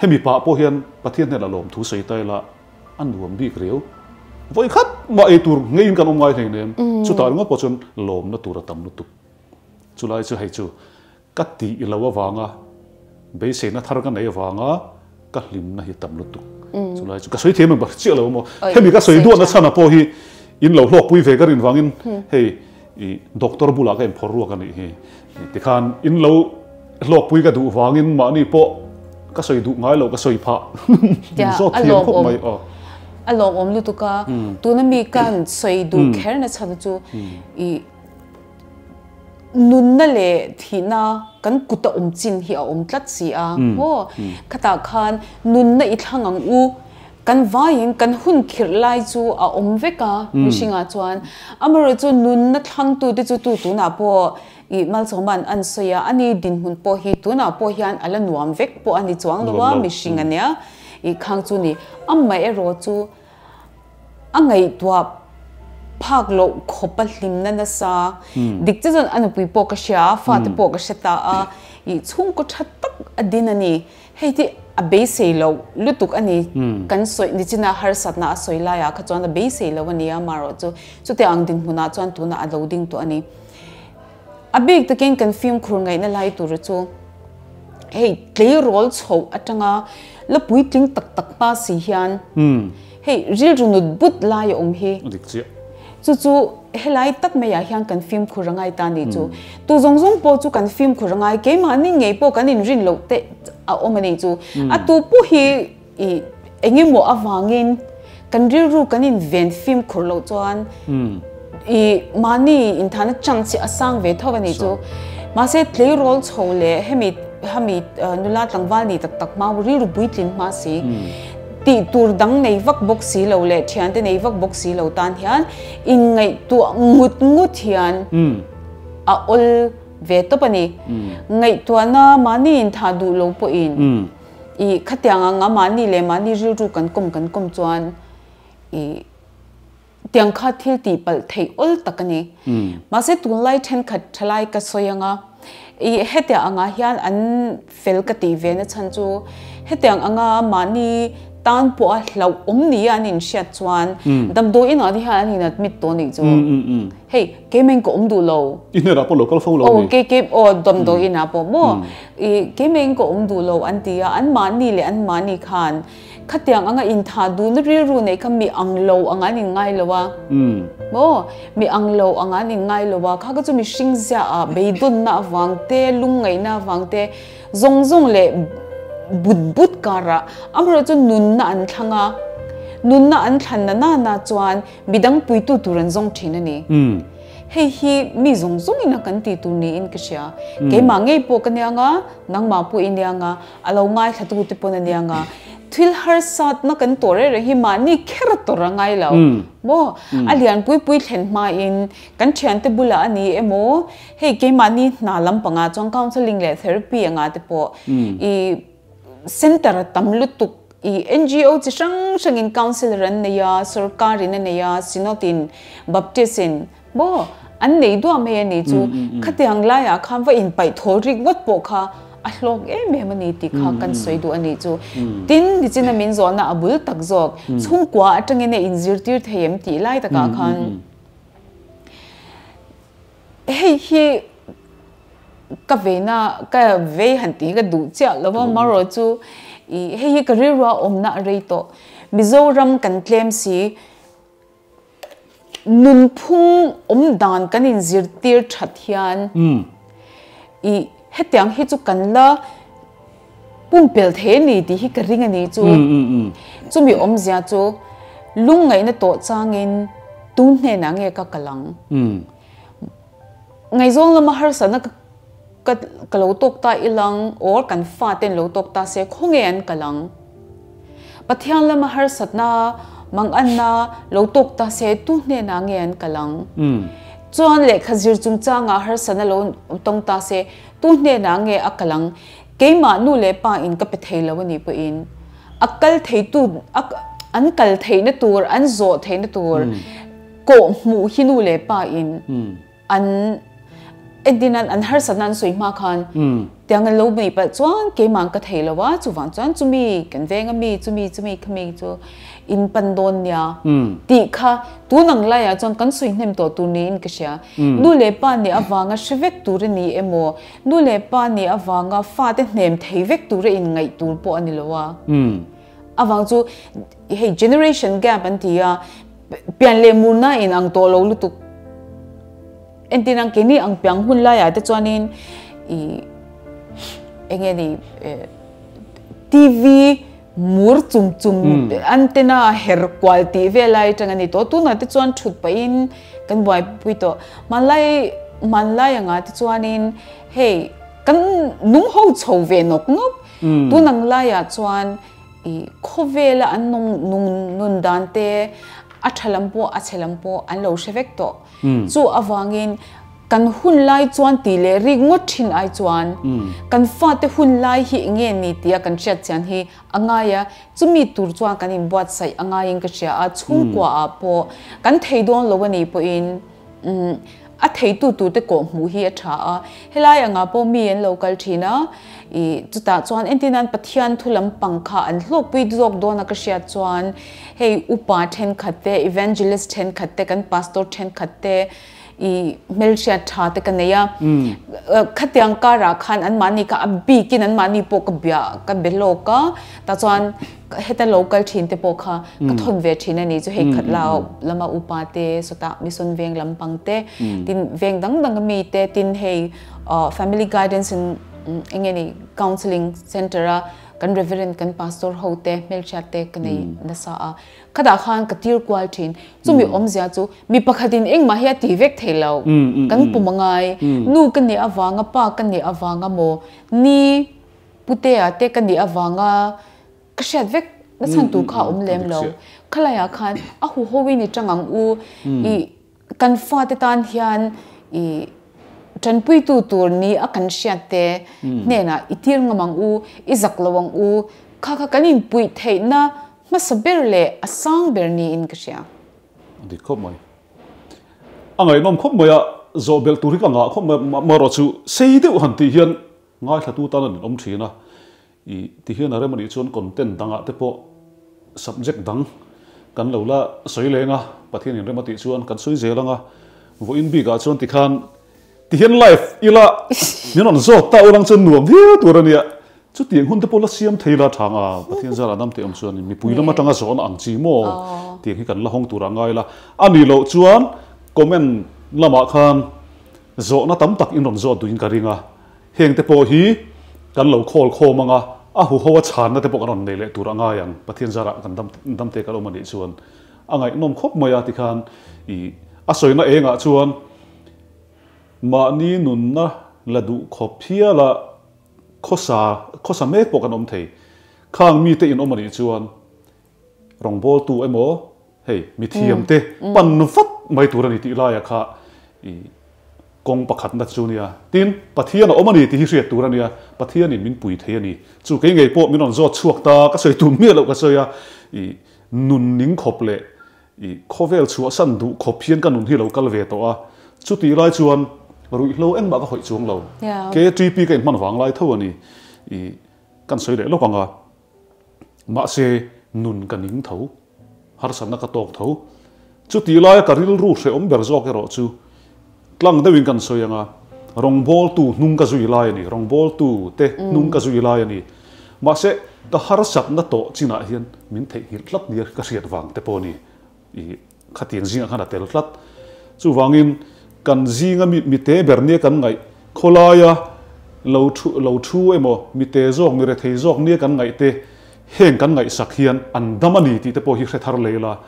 S1: hemi pah pawh hian Pathian hnenah lawmthu sawi ta ila a nuam bik riau. Vawi khat mah ei tur ngeiin kan awm ngai hleinem, chutah ringawt pawh chuan lawmna tur a tam lutuk. Chulai chu hei chu Ka tih lo avanga beiseina thar ka nei avanga ka hlimna hi tam lutuk. Chulai chu ka sawi thiam em ka hre chiah lo maw. Hemi ka sawi duahna chhana pawh hi In lo hlawkpui ve ka rin vangin hei i doctor bulah ka inphawrh ruak a nih hi. Tikhan in lo hlawkpui ka duh vangin mahni pawh ka sawi duh ngai lo ka sawi phah. Min zawt thiam khawp mai aw.
S2: A lawmawm lutuk a, tuna mi kan sawi duh kher na chhan chu i nunna leh thihna kan kuta awm chin hi a awm tlat si a maw? Khatah khan nunna i thlang ang u. Kan vaiin kan hun khirh lai chu a awm vek a, mihringah chuan. Amaherawhchu nunna thlangtute chu tu tunah pawh ih Malsawma'n an sawi a, ani dinhmun pawh hi tunah pawh hian a la nuam vek pawh a ni chuang lo a, mihring a nia ih khang chu ni. Amaherawh chu a ngaihtuah phak loh khawp a hlimna nasa. Dik che chuan a nupui pawh ka hria a, fate pawh ka hre ta a, ih chhungkaw tha tak a din a ni. Hei hi a beisei lo lutuk a ni. Kan sawi nichina harsatna a sawi laiah kha chuan a beisei lo a ni a, marawh chu chutiang ang dinhmunah chuan tunah a lo ding tawh a ni. A bik takin kan fimkhur ngaihna lai tura chu hei tleirawl chhoh atanga la puitling tak tak hma si hian hei rilru nut but lai a awm hi. Chu chu helai tak maiah hian kan fimkhur a ngai ta ni chu. Tu zawng zawng pawh chu kan fimkhur a ngai, keimahni ngei pawh kan inrin loh te a awm a ni chu. A tu pawh hi i eng emaw avangin kan rilru kan inven fimkhur loh chuan i mahni inthahna chance hi a sang ve tho a ni chu. Mahse tleirawl chho leh hemi hemi nula tlangval ni tak tak hma rilru puitlin hma si. Tih tur dang nei vak bawk si lo leh thiante nei vak bawk si lo tan hian inngaihtuah ngut ngut hian a awl ve tawp a ni. Ngaihtuahna mahni inthah duh lo pawhin i khatiang anga mahni leh mahni rilru kan kawm kan kawm chuan i Tiang kha thil tih palh theih awl tak a ni. Mahse tunlai thenkhat thalai ka sawi anga, i hetiang angah hian an fel ka tih ve na chhan chu hetiang anga mahni tan pawha hlauh awm nia an inhriat chuan damdawi inah te hian an in admit tawh nih chu. Hei keimah in ka awm duh lo.
S1: I hnenah pawh lo kal fo lo a ni.
S2: Aw kei aw damdawi inah pawh maw i keimah in ka awm duh lo an ti a, an mahni leh an mahni khan Khatiang anga inthah duhna rilru neih kha mi ang lo anga an inngai lo a. Maw? Mi ang lo anga an inngai lo a. Kha kha chu mihring ziaah beidawnna avang te, lungngaihna avang te, zawng zawng leh but but karah amaherawhchu nunna an thlang a. Nunna an thlan na na na chuan midang puitu tur an zawng thin a ni. Hei hi mi zawng zawngin a kan tih tur niin ka hria. Keimah ngei pawh ka nia nga, nangmah pawh i nia nga. A lo ngaithla tu te pawn a nia nga, thil harsatna kan tawh reng reng hi mahni kher a tawrh a ngai lo maw? A lian pui pui thlen hmain kan thiante bulah a ni emaw, hei keimahni hna lampangah chuan counselling leh therapy anga te pawh i center a tam lutuk i NGO chi hrang hrangin counsellor an nei a, sorkarin a nei a, Synod in, Baptist in, Maw? An nei duah mai a ni chu. Khatiang laiah khan va inpaih thawl rik ngawt pawh kha a hlawk em em a ni tih kha kan sawi duh a nih chu. Tin, nichina min zawhna a bul tak zawk, chhungkua atangin a inzirtir thei em tih lai takah khan hei hi ka veina, ka vei han tih hi ka duh chiah lo va, marawh chu ih hei hi ka rilrua awmna a rei tawh. Mizoram kan tlem si. Nunphung awm dan kan inzirtir that hian i hetiang hi chu kan la pumpelh thei a ni tih hi ka ring a ni chu. Chumi awmzia chu lungngaihna tawh changin tun hnenah nge ka kal ang? Ngaihzawng lama harsatna ka ka lo tawk ta ilang or kan faten lo tawk ta se khawnge an kal ang? Pathian lama harsatna manganna lo tawk ta se tu hnenah nge an kal ang? Chuan lehkha zir chungchangah harsatna lo tawng ta se tu hnenah nge a kal ang? Keimah nu leh pa in ka pe thei lo a nih pawhin a kal theitu an kal theihna tur an zawh theihna tur kawh hmuh hi nu leh pa in an entin an an harsatna an sawi hma khan tiang an lo nei palh chuan keimah ka thei lo a chuvang chuan chumi kan veng ami chumi chumi khami chu in pan dawn nia tih kha tun ang laiah chuan kan sawi hnem tawh tur niin ka hria nu leh pa nih avanga hre vek tur a ni emaw nu leh pa nih avanga fate hnem thei vek tura inngaih tur pawh a ni lo a avang chu hei generation gap an ti a. Pian leh murna in ang tawh lo lutuk. Entir ang keini ang piang hun laiah te chuanin i enge ni TV mur chum chum antenna her kual tih vel lai atang a ni tawh. Tunah te chuan thut pahin kan buaipui tawh. Hmanlai hmanlai angah te chuanin hei kan nung ho chho ve nawk nawk. Tun ang laiah chuan I khawvela an nung nung nun dan te a tha lam pawh a chhe lam pawh an lo hre vek tawh. Chu avangin kan hun lai chuan tih leh rik ngawt thin ai chuan kan fate hun lai hi enge ni tia kan hriat chian hi a ngai a, chumi tur chuan kan inbuatsaih a ngaiin ka hria a, chhungkua ah pawh kan thei dawn lo a nih pawhin A theitu turte kawh hmuh hi a tha a, helai angah pawh mi an lo kal thin a, ih chutah chuan entir nan Pathian thu lampang kha an hlawkpui zawk dawn a ka hriat chuan hei upa thenkhat te, evangelist thenkhat te, kan pastor thenkhat te ih hmelhriat tha te ka nei a, khatiang karah khan anmahni kha a bikin anmahni pawh ka bia ka be hlawk a, tah chuan Heta lo kal thin te pawh kha ka thawn ve thin a ni chu hei khat la lama upa te sawtah mission veng lampang te tin veng dang dang ami te tin hei family guidance in eng nge ni counselling center a kan reverend kan pastor ho te hmelhriat te ka nei nasa a khatah khan ka tir kual thin chumi awmzia chu mi pakhatin engmah hi a ti vek thei lo kan pum angai nu ka nih avanga pa ka nih avanga maw ni Putea te ka nih avanga ka hriat vek na chhan tur kha a awm lem lo. Khalaiah khan a huhoin i tang ang u, i kan fate tan hian i tanpuitu tur ni a kan hriat te hnenah i tir ngam ang u, i zak lo ang u, kha kha kan inpuih theihna hmasa ber leh a sang ber niin ka hria.
S1: A dik khawp mai. A ngaihnawm khawp mai a, zawh belh tur hi ka ngah khawp mai a, marawh chu sei deuh han tih hian Ngaithlatu tan an awm thin a, i ti hian a rem anih chuan content dangah te pawh subject dang kan lo la sawi leng a, Pathian in rem a tih chuan kan sawi zel ang a, vawiin bikah chuan tikhan ti hian live ila min rawn zawt ta ulang chuan nuam viau tur a nia, chutiang hun te pawh la siam thei la tha nga, Pathian zarah dam teh awm chuan mipui lam atanga zawhna ang chi maw tiang hi kan la hawng turah ngai la, a nih loh chuan comment lamah khan Zawhna tam tak in rawn zawt duhin ka ring a, heng te pawh hi kan lo khawl khawm ang a, a huho a chhanna te pawh kan rawn nei leh tur a ngai ang, Pathian zarah kan dam dam te kan awm a nih chuan a ngaihnawm khawp mai a tikhan ih a sawina engah chuan mahni nunna la duh khawp hial a khawsa khawsa mek pawh kan awm thei, khang mite in awm a nih chuan Rawngbawltu emaw hei mithiamte pan vat mai tur a ni tih laia kha i kawng pakhatna chu nia. Tin, Pathian a awm a ni tih hi hriat tur a nia, Pathianin min pui thei a ni. Chu kei ngei pawh min rawn zawt chhuak ta, ka sawi tum miah loh ka sawi a, i nun ning khawp leh i khawvel chhuahsan duh khawp hian ka nun hi lo kal ve tawh a. Chutih lai chuan ruihhlo engmah ka hawih chuang lo. KTP ka inhman vang lai tho a ni. I kan sawi leh lawk ang a. Mahse, nun ka ning tho, harsatna ka tawk tho. Chutih laia ka rilru hrehawm ber zawk erawh chu tlang deuhin kan sawi ang a, rawngbawltu hnung ka zui lai a ni, rawngbawltu te hnung ka zui lai a ni. Mahse, ka harsatna tawh chinah hian min theihnghilh tlat nia ka hriat vang te pawh a ni. I khatiang zingah khan a tel tlat. Chuvangin kan zinga mi mite ber nia kan ngaih khawlaia lo thu lo thu emaw mite zawk mi rethei zawk nia kan ngaih te heng kan ngaihsak hian an dam a ni tih te pawh hi hre thar lei la.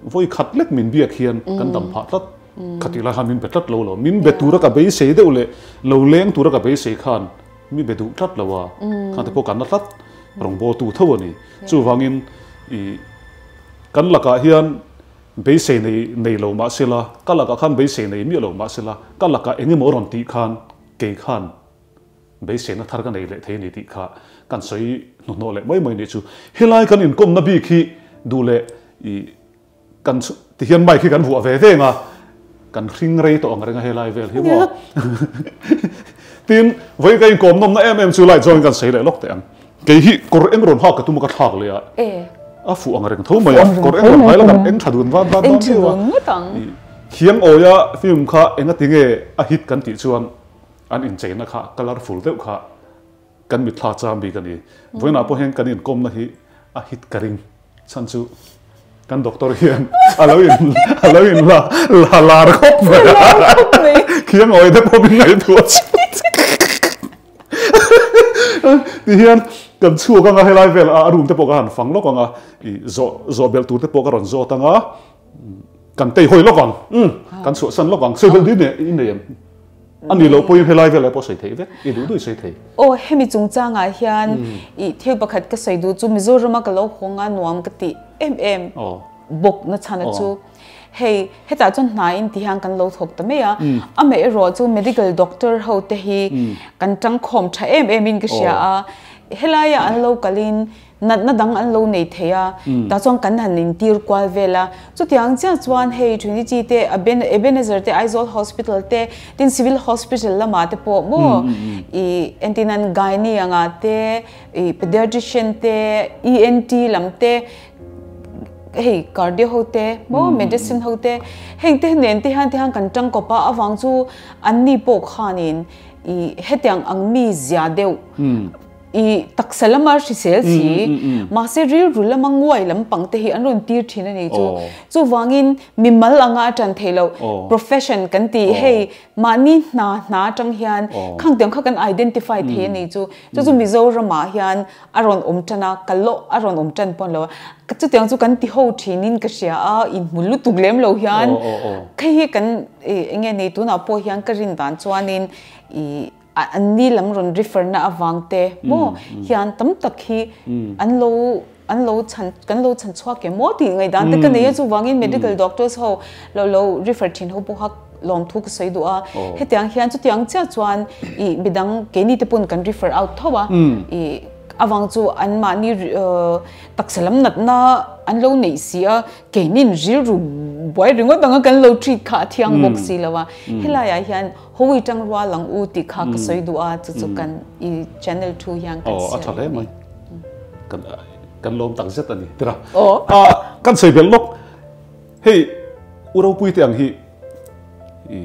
S1: Vawi khat lek min biak hian kan dam phah tlat. Khatih lai khan min be tlat lo lo. Min be tura ka beisei deuh leh lo leng tura ka beisei khan mi be duh tlat lo a. Khang te pawh kan la tlat rawngbawltu tho a ni. Chuvangin i. Kan lakah hian beisei nei nei lo mah sela, ka lakah khan beisei nei miah lo mah sela, ka lakah eng emaw rawn tih khan kei khan beiseina thar ka nei leh thei a ni tih kha kan sawi hnuhnawh leh mai mai nih chu. Helai kan inkawmna bik hi duh leh ih kan ti hian mic hi kan vuah ve veng a, kan hring rei tawh ang reng a helai vel hi maw. Tin, vawi ka inkawm nawmna em em chu light zawngin kan sawi leh lawk teh ang. Kei hi kawr eng rawn hak ka tum a ka thlak leh a, a fuh ang reng tho mai a, kawr eng rawn hai la kan eng tha dun van van dawn viau a. Thiang awia film kha engati nge a hit kan tih chuan an incheina kha colourful deuh kha kan mitthla cham bik a ni. Vawiinah pawh hian kan inkawmna hi a hit ka ring chhan chu. Kan doctor hian a lo in a lo in la la lar khawp mai a.
S2: Lar khawp mai.
S1: Khiang awi te pawh min ngaihtuah chu. Ti hian kan chhuak anga helai vel a room te pawh ka han fang lawk anga i zawh zawh belh tur te pawh ka rawn zawt anga kan tei hawi lawk ang. Kan chhuahsan lawk ang. Sawi belh dun i nei em? A ni loh pawhin helai velah pawh sawi theih vek, i duh duh i sawi thei.
S2: Aw, hemi chungchangah hian i thil pakhat ka sawi duh chu Mizorama ka lo hawng a nuam ka tih em em bawk na chhan a chu. Hei, hetah chuan hna in ti hian kan lo thawk ta mai a, amaherawh chu medical doctor ho te hi kan tangkhawm tha em em in ka hria a, helaia an lo kalin Natna dang an lo nei thei a, tah chuan kan han intir kual vel a. Chutiang chiah chuan hei Trinity te, Ebenezer te, Aizawl Hospital te, tin Civil Hospital lamah te pawh maw i entin an Gynae anga te, i Pediatrician te, ENT lam te, hei Cardio ho te maw Medicine ho te, heng te nen te hian te hian kan tangkawp a, avang chu anni pawh khanin i hetiang ang mi zia deuh I taksa lama hrisel si, mahse rilru lama nguai lampang te hi an rawn tir thin a ni chu. Chuvangin mimal anga a tan theih loh, profession kan tih hei mahni hna hna atang hian khang tiang kha kan identify thei a ni chu. Chu chu Mizoramah hian a rawn awm tan a, ka lawh a rawn awm tan pawn lo a. Chutiang chu kan ti ho thinin ka hria a, inhmu lutuk lem lo hian hei hi kan eng nge ni tunah pawh hian ka rin dan chuanin i An ni lam rawn refer na avang te maw hian tam tak hi an lo an lo chhan kan lo chhan chhuak em maw tih ngaihdan te ka nei a, chuvangin medical doctors ho lo lo refer thin ho pawh kha lawmthu ka sawi duh a, hetiang hian chutiang chiah chuan ih midang keini te pawn kan refer out tho a, ih avang chu anmahni taksa lam natna an lo neih si a, keinin rilru buai ringawt anga kan lo treat kha a thiang bawk si lo a, helaiah hian Hawi tang rual ang u tih kha ka sawi duh a, chu chu kan i channel thu hian kan
S1: siam. Aw, a tha hle mai. Kan kan lawm tak zet a ni, tira. Aw. Kan sawi belh lawk. Hei, u ropui te ang hi i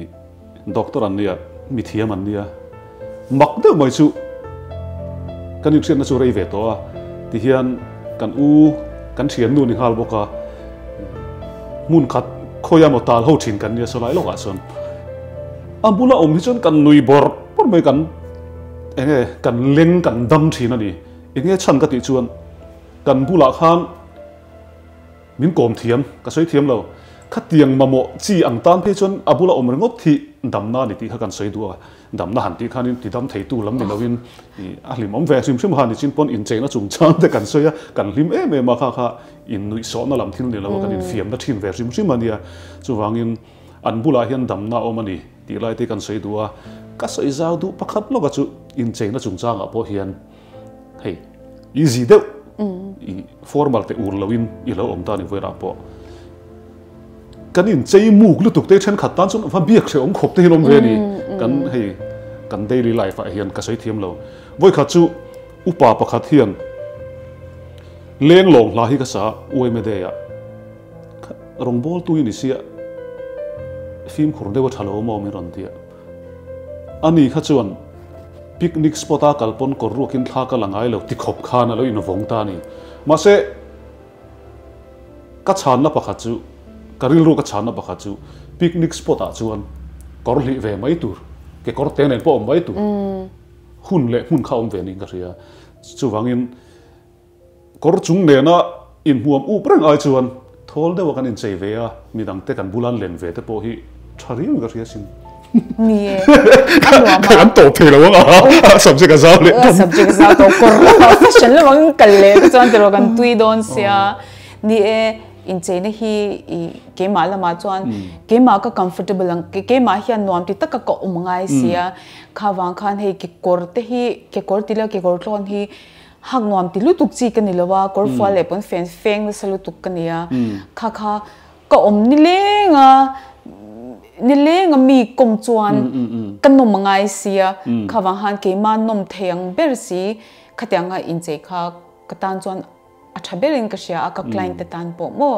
S1: doctor an nia, mithiam an nia. Mak deuh mai chu kan inhriatna chu rei ve tawh a, tihian kan u kan thiannu ni nghal bawk a, hmun khat khawia maw tal ho thin kan nia sawlai lawkah chuan. A bula awm hi chuan kan nui bawrh bawrh mai kan eng nge kan leng kan dam thin a ni. Eng nge chhan ka tih chuan kan bulah khan min kawm thiam ka sawi thiam lo. Khatiang mamawh chi ang tan phei chuan a bula awm ringawt hi damna a ni tih kha kan sawi duh a. Damna han tih khanin ti dam theitu lam ni loin a hlimawm ve hrim hrim a ni chin pawn incheina chungchang te kan sawi a, kan hlim em em a kha kha innuihsawhna lam thil ni lo a kan infiamna thin ve hrim hrim a nia. Chuvangin. An bulah hian damna awm a ni tih lai te kan sawi duh a, ka sawi zau duh pakhat lawka chu incheina chungchangah pawh hian hei easy deuh i formal te ur loin i lo awm ta a ni vawilah pawh kan inchei muk lutuk te thenkhat tan chuan va biak hreh awm khawp te hi an awm ve a ni kan hei kan daily life ah hian ka sawi thiam lo vawikhat chu upa pakhat hian leng lawng hla hi ka sa uaime day ah. Rawngbawltu i ni sia, fimkhur deuh a tha lo maw min rawn ti a. Ani kha chuan picnic spot a kal pawn kawr ruakin thla ka la ngai lo ti khawp khan a lo invawng ta a ni. Mahse, ka chhanna pakhat chu, ka rilru ka chhanna pakhat chu picnic spot ah chuan kawr hlih ve mai tur, kekawr te nen pawh awm mai tur, hun leh hmun kha awm ve niin ka hria. Chuvangin. Kawr chung nena inhmuam up reng ai chuan thawl deuha kan inchei ve a, midangte kan bula an len ve te pawh hi tha riau in ka hria sin.
S2: Ni e, a nuam a.
S1: Kan tawp thei lo ang a, subject a zau leh
S2: dawm. Subject a zau tawh, kawr lama fashion lamah kan kal leh te chuan tiraw kan tui dawn sia. Ni e, incheina hi i keimah lamah chuan keimah ka comfortable ang, keimah hian nuam ti taka ka awm ngai sia. Kha vang khan hei kekawr te hi, kekawr ti la kekawr tlawn hi Hak nuam ti lutuk chi ka ni lo a, kawrfual leh pawn fen feng nasa lutuk ka ni a, kha kha ka awm nileng a, nileng a mi kawm chuan ka nawm a ngai si a, kha vang khan keimah nawm thei ang ber si khatiang a inchei kha ka tan chuan a tha berin ka hria a, ka client te tan pawh maw,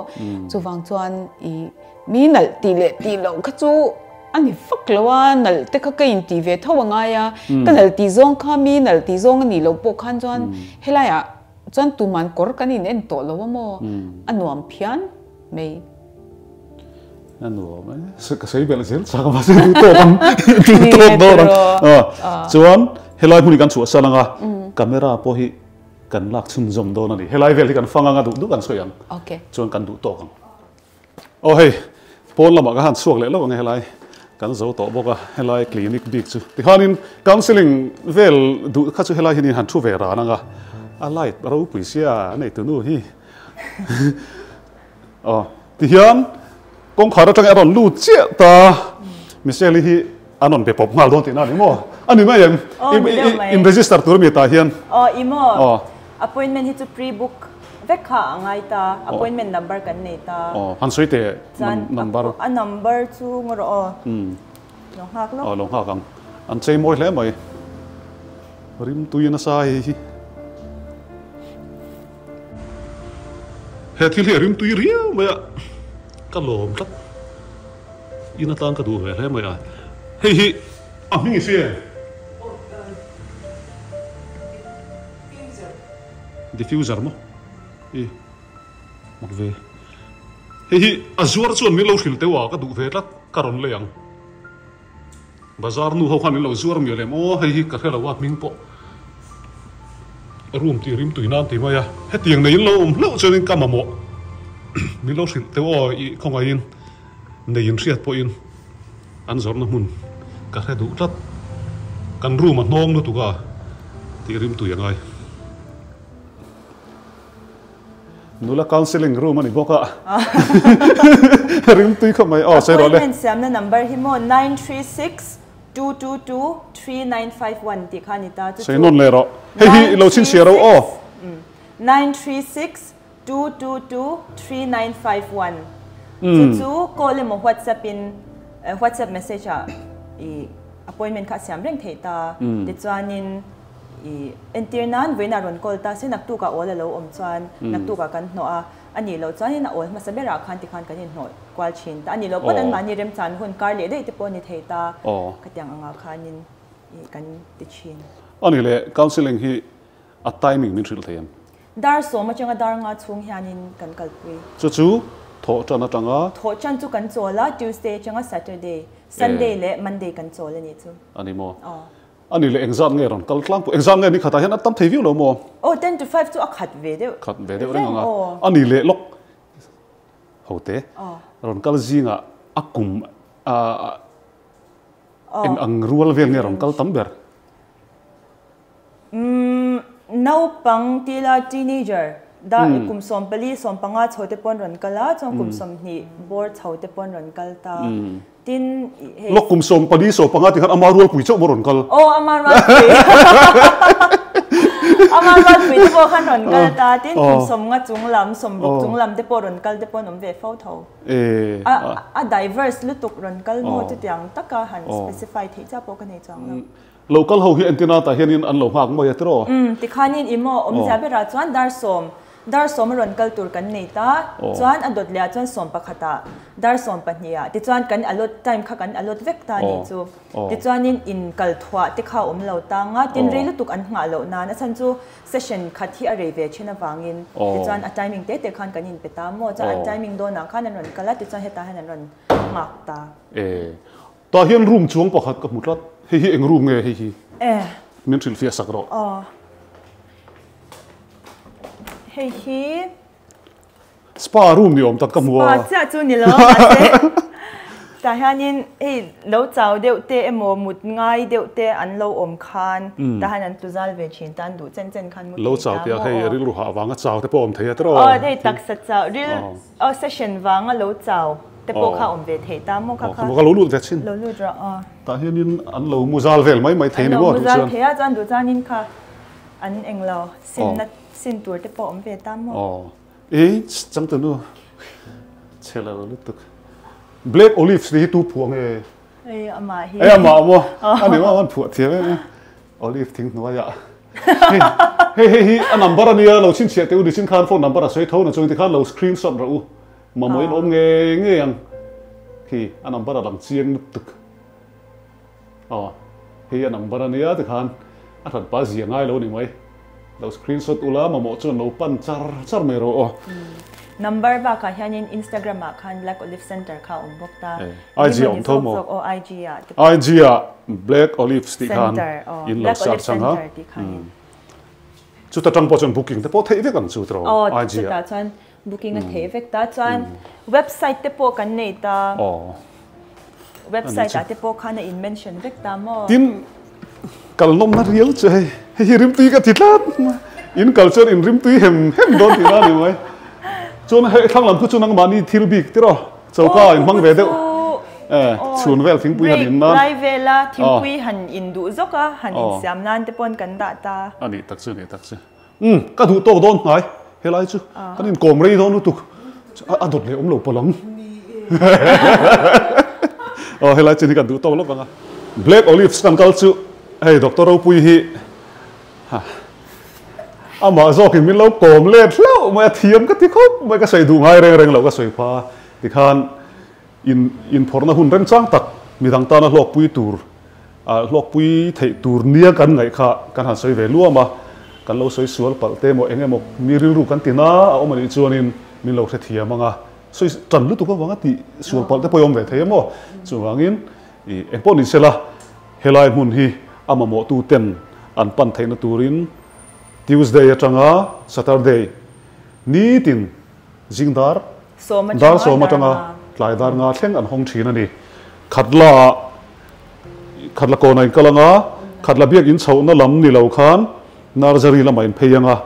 S2: chuvang chuan i mi nalh tih leh tih loh kha chu a ni vak lo a, nalh te kha ka intih ve tho a ngai a, ka nalh tih zawng kha mi nalh tih zawng a nih loh pawh khan chuan helaiah chuan tuman kawr kan in en tawh lo a maw, a nuam phian. mai.
S1: A nuam e, ka sawi belh zel chak a mahse duh tawk ang, duh tawk dawn ang. Chuan helai hmun hi kan chhuahsan ang a, camera pawh hi kan lak chhunzawm dawn a ni. Helai vel hi kan fang ang a, duh duh kan sawi ang. Chuan kan duh tawk ang. Aw hei, pawn lamah ka han chhuak leh lo ang e helai kan zo tawh bawk a, helai clinic bik chu. Tikhanin counselling vel duh kha chu helai hianin han thu ve ran ang a, a light ropui sia a neitu nu hi. Aw tihian kawngkhar atanga a rawn lut chiah ta, Michelle-i hi an rawn be pawp nghal dawn tihna a ni maw? A ni mai em? In register tur ami tah hian?
S3: Aw i maw? Appointment hi chu pre-book vek kha a ngai ta, appointment number kan nei ta.
S1: Aw, han sawi teh number.
S3: A number chu ngaw rawh aw. Lo nghak lawk.
S1: Aw lo nghak ang. An chei mawi hle mai. Rim tui nasa hei hi. He thil hi a rim tui riau mai a, ka lawm tlat. In atan ka duh ve hle mai a. Hei hi a hming i hria em? Diffuser maw? I mak ve. Hei hi a zuar chuan min lo hrilh teuh a, ka duh ve tlat, ka rawn lei ang. Bazar nu ho khan min lo zuar mial em aw, hei hi ka hre lo a hming pawh room tih rim tui nan ti mai a, hetiang nei in lo awm hlauh chuanin ka mamawh min lo hrilh teuh aw i khawngaihin nei in hriat pawhin an zawrhna hmun ka hre duh tlat, kan room a hnawng lutuk a tih rim tui a ngai. Nula counselling room a ni bawk a, rimtui khawp mai. Aw, sawi rawh le.
S3: Appointment siamna number hi maw 9362223951 tih kha a ni ta. Chu chu.
S1: Sawi nawn leh rawh. Hei hi lo chhinchhiah ro aw.
S3: 9362223951 Chu chu call emaw WhatsApp in WhatsApp message ah i appointment kha a siam reng theih ta. Tichuanin. I entir nan vawiinah rawn call ta se naktukah awl a lo awm chuan naktukah kan hnawh a, a nih loh chuanin a awl hmasa berah khan tikhan kan inhnawh kual thin ta. A nih loh pawn anmahni remchan hun kar leh daih te pawh a ni thei ta khatiang angah khanin i kan ti thin.
S1: A nih leh counselling hi a timing min hrilh thei em?
S3: Dar sawm atanga dar nga chhung hianin kan kalpui.
S1: Chu chu thawh tan atanga.
S3: Thawh tan chu kan chawl a, Tuesday atanga Saturday, Sunday leh Monday kan chawl a nih chu.
S1: A ni maw? A ni le, engzat nge rawn kal tlangpui? Engzat nge ni khatah hian a tam thei viau lo maw?
S3: Aw, 10 to 5 chu a khat ve deuh.
S1: Khat ve deuh reng ang a. A ni le lawk ho te rawn kal zingah a kum eng ang rual vel nge rawn kal tam ber?
S3: Umm, naupang tila teenager da kum 14, 15 chho te pawn rawn kal a, chuan kum 20 bawr chho te pawn rawn kal ta. Tin,
S1: hei. Lawk kum 14, 15 ti khan ama rualpui chauh maw rawn kal?
S3: Aw, ama rualpui. Ama rualpui te pawh khan rawn kal ta. Tin, kum 50 chung lam, 60 chung lam te pawh rawn kal te pawh an awm ve fo tho. A diverse lutuk rawn kal maw chutiang taka han specify theih chiah pawh ka nei chuang lo.
S1: Local ho hi entina tah hianin an lo nghak mai a tiraw?
S3: Umm, tikhanin i maw awmzia berah chuan dar sawm, dar sawm a rawn kal tur kan nei ta, chuan a dawt lehah chuan sawm pakhatah, dar sawm pahnihah, tichuan kan allot time kha kan allot vek ta anih chu. Tichuanin in kal thuah te kha awm lo tang a, tin rei lutuk an nghah loh nan, a chhan chu session khat hi a rei ve thin avangin, tichuan a timing te te khan kan inpe ta maw, chuan an timing dawnah khan an rawn kal a, tichuan hetah hian an rawn nghak ta.
S1: Tah hian room chuang pakhat ka hmu tlat. Hei hi eng room nge hei hi? Min hrilhfiah sak rawh.
S3: Aw. Hei hi.
S1: Spa room ni awm tak ka hmu a.
S3: Spa chiah chu ni lo a mahse tah hianin hei lo chau deuh te emaw mut ngai deuh te an lo awm khan tah hian an tlu zal ve thin tan duh chen chen khan mu
S1: thei ta maw. Lo chau tih ah hei rilru hah vanga chau te pawh awm thei a tiraw?
S3: Aw hei taksa chau ril Aw session vanga lo chau te pawh kha awm ve thei ta maw kha kha.
S1: Ka lo lut ve chin.
S3: Lo lut rawh aw.
S1: Tah hianin an lo mu zal vel mai mai thei a ni maw duh chuan.
S3: An lo mu zal thei a chuan duh chuanin kha an eng lo sin na sin tur te pawh awm ve ta maw.
S1: Aw e changtunu chhe lo lutuk. Black olives hi tu phuah nge?
S3: Ei amah hi.
S1: Ei amah maw? A ni maw an phuah thiam em em. Olive thing hnuaiah. Hei hei hi a number a nia lo chhinchhiah teh u nichin khan phone number a sawi tho na chuan tikhan lo screenshot rawh u. Mamawh in awm ngei ngei ang. Khi a number a lang chiang lutuk. Aw hei a number a nia tikhan a hran pa zia ngai lo ni mai. Lo screenshot ula mamawh chuan lo pan char char mai rawh aw.
S3: Number bakah hianin Instagram ah khan Black Olive Center kha a awm bawk ta.
S1: IG a awm tho maw?
S3: Aw IG ah te pawh.
S1: IG ah Black Olives tih khan in lo search ang a. Chuta tang pawh chuan booking te pawh theih vek ang chu tiraw
S3: IG ah. Aw chutah chuan booking a theih vek ta. Chuan website te pawh kan nei ta.
S1: Aw.
S3: Website ah te pawh khan a in mention vek ta maw?
S1: Tin kal nawmna riau che hei, hei hi rimtui ka ti tlat mai. In kal chuan in rimtui hem hem dawn tih na ni mai. Chuan hei thlang lam khu chu nangmahni thil bik tiraw choka in hmang ve deuh chhun vel thingpui han in nan.
S3: Break lai vela thingpui han in duh zawk a, han in siam nan te pawn kan dah ta.
S1: A nih tak chu, a nih tak chu. Umm ka duh tawk dawn hnai helai chu kan inkawm rei dawn lutuk a dawt leh awm lo pawh lang aw helai chin hi kan duh tawk lawk ang a Black Olives kan kal chu hei Doctor Ropui hi amah zawkin min lo kawm let hlauh mai a thiam ka ti khawp mai ka sawi duh ngai reng reng lo ka sawi pha tikhan in inphawrhna hun remchang tak midang tana hlawkpui tur Hlawkpui theih tur nia kan ngaih kha kan han sawi ve luam a, kan lo sawi sual palh te emaw eng emaw mi rilru kan ti na a awm a nih chuanin min lo hrethiam ang a, sawi tan lutuk avanga tih sual palh te pawh i awm ve thei emaw chuvangin ih eng pawh ni sela helai hmun hi a mamawhtu ten an pan theihna turin Tuesday atanga Saturday nitin zing dar dar sawm atanga tlai dar nga thleng an hawng thin a ni. Khatla ah Khatla kawn a inkal ang a, Khatla biak in chhohna lam ni lo khan Nursery lamah in phei ang a,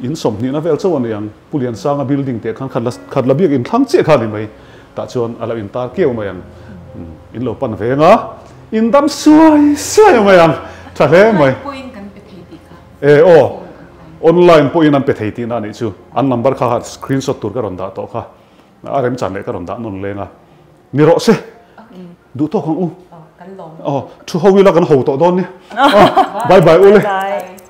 S1: in sawmhnihna vel chauh a ni ang. Pu Liansanga building teh khan Khatla Khatla biak in thlang chiah kha a ni mai. Tah chuan a lo intar kiau mai ang. In lo pan ve ang a, in dam suai suai mai ang. Tha hle mai.
S2: Online pawhin kan pe thei tih kha.
S1: E aw, online pawhin an pe thei tihna a nih chu. An number kha screenshot tur ka rawn dah tawh kha. A remchan leh ka rawn dah nawn leng a. Ni rawh se. Duh tawk ang u.
S2: Kan lawm.
S1: Aw, thu ho ila kan ho tawh dawn ni. Bye bye u le.
S3: Bye.